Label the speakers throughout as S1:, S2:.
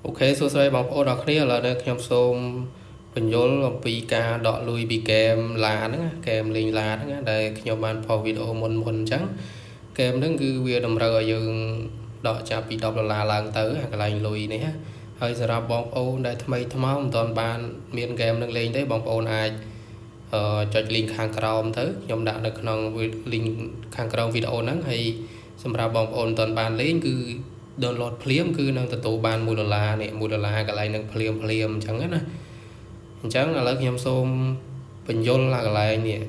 S1: OK សួស្តីបងប្អូនអរគ្នាឥឡូវនេះខ្ញុំសូមពន្យល់អំពីការដកលុយពីហ្គេមឡានហ្នឹងណាហ្គេមលេងឡានហ្នឹងណាដែលខ្ញុំបានផុសវីដេអូមុនមុនអញ្ចឹងហ្គេមហ្នឹងគឺវាតម្រូវឲ្យយើងដកចាប់ពី10ដុល្លារឡើងទៅអាកន្លែងលុយនេះណាហើយសម្រាប់បងប្អូនដែលថ្មីថ្មោងមិនទាន់បានមានហ្គេមនឹងលេងទេបងប្អូនអាចចុច link ខាងក្រោមទៅខ្ញុំដាក់នៅក្នុង link ខាងក្រោមវីដេអូហ្នឹងហើយសម្រាប់បងប្អូនមិនទាន់បានលេងគឺ download ភ្លាមគឺនឹងទទួលបាន1ដុល្លារនេះ1ដុល្លារកន្លែងនឹងភ្លាមភ្លាមអញ្ចឹងណាអញ្ចឹងឥឡូវខ្ញុំសូមពន្យល់អាកន្លែងនេះ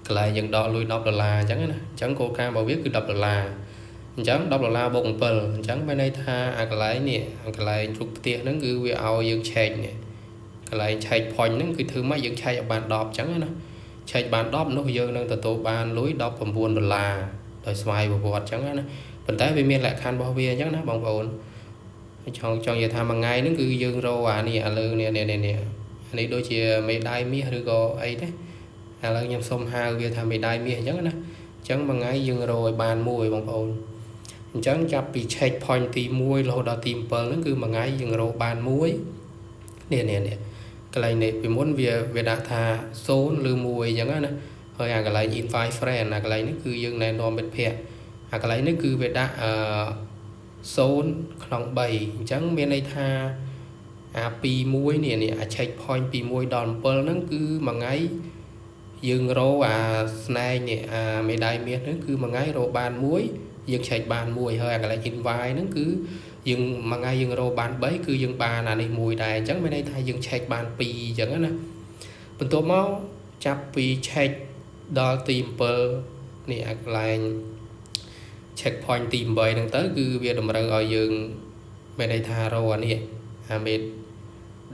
S1: កន្លែងយើងដកលុយ10ដុល្លារអញ្ចឹងណាអញ្ចឹងគោលការណ៍របស់វាគឺ10ដុល្លារអញ្ចឹង10ដុល្លារបូក7អញ្ចឹងមានន័យថាអាកន្លែងនេះអាកន្លែងរូបផ្ទះហ្នឹងគឺវាឲ្យយើងឆែកនេះកន្លែងឆែក point ហ្នឹងគឺធ្វើម៉េចយើងឆែកឲ្យបាន10អញ្ចឹងណាឆែកបាន10នោះយើងនឹងទទួលបានលុយ19ដុល្លារដោយស្វ័យប្រវត្តិអញ្ចឹងណាប៉ុន្តែវាមានលក្ខខណ្ឌរបស់វាអញ្ចឹងណាបងប្អូនចង់ចង់និយាយថាមួយថ្ងៃហ្នឹងគឺយើងរកអានេះអាលើនេះនេះនេះអានេះដូចជាមេដាយមាសឬក៏អីទេឥឡូវខ្ញុំសុំហៅវាថាមេដាយមាសអញ្ចឹងណាអញ្ចឹងមួយថ្ងៃយើងរកឲ្យបានមួយបងប្អូនអញ្ចឹងចាប់ពី check point ទី1រហូតដល់ទី7ហ្នឹងគឺមួយថ្ងៃយើងរកបានមួយនេះនេះនេះកន្លែងនេះពីមុនវាវាដាក់ថា0ឬ1អញ្ចឹងណាហើយអាកន្លែង invite friend អាកន្លែងនេះគឺយើងណែនាំមិត្តភ័ក្តិអាកន្លែងនេះគឺវាដាក់អឺ0ក្នុង3អញ្ចឹងមានន័យថាអា2 1នេះនេះអា check point ពី1ដល់7ហ្នឹងគឺមួយថ្ងៃយើងរកអាស្នែងនេះអាមេដាយមាសហ្នឹងគឺមួយថ្ងៃរកបានមួយយើងឆែកបានមួយហើយអាកន្លែង invite ហ្នឹងគឺយើងមួយថ្ងៃយើងរកបាន3គឺយើងបានអានេះមួយដែរអញ្ចឹងមានន័យថាយើងឆែកបាន2អញ្ចឹងណាបន្ទាប់មកចាប់ពីឆែកដល់ទី7នេះអាកន្លែង check point ទី8ហ្នឹងទៅគឺវាតម្រូវឲ្យយើងមានន័យថារកអានេះអាមេ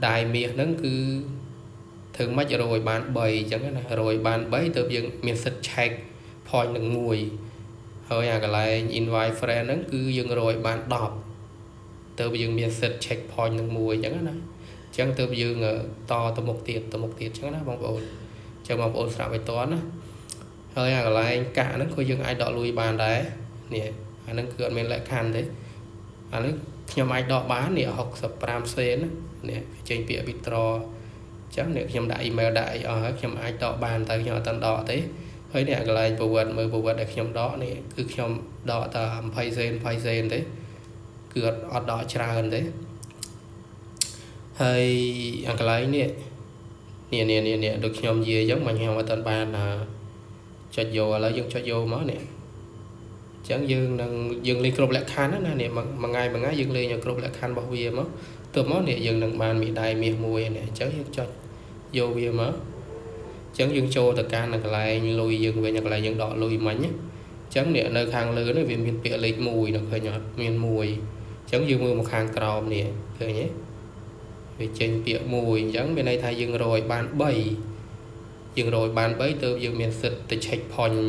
S1: ដាយមាសហ្នឹងគឺធ្វើម៉េចរកឲ្យបាន3អញ្ចឹងណារកឲ្យបាន3ទើបយើងមានសិទ្ធិ check point នឹងមួយហើយអាកន្លែង invite friend ហ្នឹងគឺយើងរកឲ្យបាន10ទើបយើងមានសិទ្ធិ check point នឹងមួយអញ្ចឹងណាអញ្ចឹងទើបយើងតទៅមុខទៀតទៅមុខទៀតអញ្ចឹងណាបងប្អូនអញ្ចឹងបងប្អូនស្រាប់ឲ្យតណាហើយអាកន្លែងកាក់ហ្នឹងក៏យើងអាចដកលុយបានដែរនេះអាហ្នឹងគឺអត់មានលក្ខខណ្ឌទេអានេះខ្ញុំអាចដកបាននេះ65សេននេះចេញពាក្យ withdraw អញ្ចឹងនេះខ្ញុំដាក់ email ដាក់អីអស់ហើយខ្ញុំអាចដកបានតែខ្ញុំអត់ទាន់ដកទេហើយនេះកន្លែងប្រវត្តិមើលប្រវត្តិដែលខ្ញុំដកនេះគឺខ្ញុំដកតែ20សេន20សេនទេគឺអត់អត់ដកច្រើនទេហើយអាកន្លែងនេះនេះនេះនេះនេះដូចខ្ញុំនិយាយអញ្ចឹងមកខ្ញុំអត់ទាន់បានចុចយកឥឡូវយើងចុចយកមកនេះអញ្ចឹងយើងនឹងយើងលេងគ្រប់លក្ខខណ្ឌណានេះមួយថ្ងៃមួយថ្ងៃយើងលេងឲ្យគ្រប់លក្ខខណ្ឌរបស់វាមកទើបមកនេះយើងនឹងបានមេដាយមាសមួយនេះអញ្ចឹងយើងចុចយកវាមកអញ្ចឹងយើងចូលទៅកាន់កន្លែងលុយយើងវិញកន្លែងយើងដកលុយមិញអញ្ចឹងនេះនៅខាងលើនេះវាមានពាក្យលេខ1នៅឃើញអត់មាន1អញ្ចឹងយើងមើលមកខាងក្រោមនេះឃើញទេវាចេញពាក្យ1អញ្ចឹងមានន័យថាយើងរកឲ្យបាន3យើងរកឲ្យបាន3ទើបយើងមានសិទ្ធិទៅ check point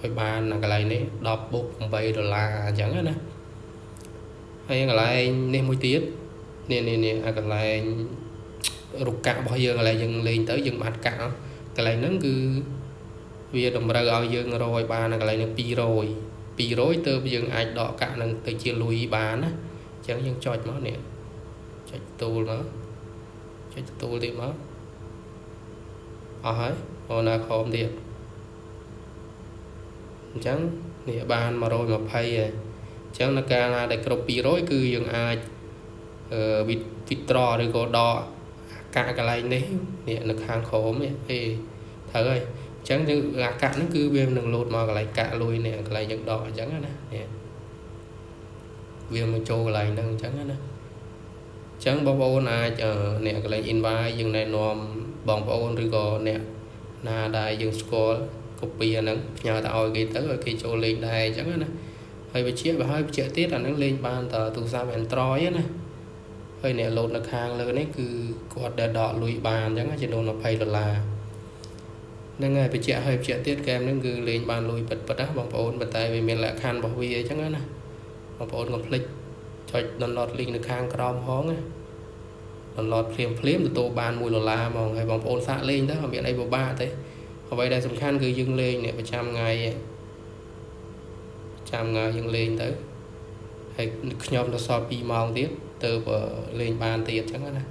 S1: ឲ្យបានកន្លែងនេះ10បូក8ដុល្លារអញ្ចឹងណាហើយកន្លែងនេះមួយទៀតនេះនេះនេះអាកន្លែងរូបកាក់របស់យើងកន្លែងយើងលេងទៅយើងបានកាក់កន្លែងហ្នឹងគឺវាតម្រូវឲ្យយើងរកឲ្យបានកន្លែងនេះ200 200ទើបយើងអាចដកកាក់នឹងទៅជាលុយបានណាអញ្ចឹងយើងចុចមកនេះចុចទទួលមកចុចទទួលទៀតមកអស់ហើយអូណាខំទៀតអញ្ចឹងនេះបាន120ហើយអញ្ចឹងនៅកាលណាដែលគ្រប់200គឺយើងអាចអឺ withdraw ឬក៏ដកកាក់កន្លែងនេះនេះនៅខាងក្រោមនេះអេត្រូវហើយអញ្ចឹងយើងអាកាក់ហ្នឹងគឺវានឹងលោតមកកន្លែងកាក់លុយនេះកន្លែងយើងដកអញ្ចឹងណានេះវាមកចូលកន្លែងហ្នឹងអញ្ចឹងណាអញ្ចឹងបងប្អូនអាចអ្នកកន្លែង invite យើងណែនាំបងប្អូនឬក៏អ្នកណាដែលយើងស្គាល់ copy អាហ្នឹងផ្ញើទៅឲ្យគេទៅឲ្យគេចូលលេងដែរអញ្ចឹងណាហើយវិជាបើហើយវិជាទៀតអាហ្នឹងលេងបានតទូរស័ព្ទ Android ណាហើយអ្នកលោតនៅខាងលើនេះគឺគាត់ដែលដកលុយបានអញ្ចឹងចំនួន20ដុល្លារហ្នឹងហើយបញ្ជាក់ហើយបញ្ជាក់ទៀតហ្គេមហ្នឹងគឺលេងបានលុយពិតពិតណាបងប្អូនប៉ុន្តែវាមានលក្ខខណ្ឌរបស់វាអញ្ចឹងណាបងប្អូនកុំភ្លេចចុច download link នៅខាងក្រោមផងណា download ភ្លាមភ្លាមទទួលបាន1ដុល្លារហ្មងហើយបងប្អូនសាកលេងទៅអត់មានអីពិបាកទេអ្វីដែលសំខាន់គឺយើងលេងនេះប្រចាំថ្ងៃចាំថ្ងៃយើងលេងទៅហ ហើយខ្ញុំទៅសល់2ម៉ោងទៀតទៅលេងបានទៀតអញ្ចឹងណា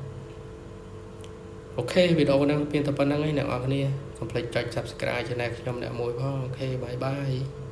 S1: OK វីដេអូហ្នឹងមានតែប៉ុណ្្នឹងឯងអ្នកនរគ្នាកុំភ្លេចចុច Subscribe Channel ខ្ញុំអ្នកមួយផង OK, bye bye.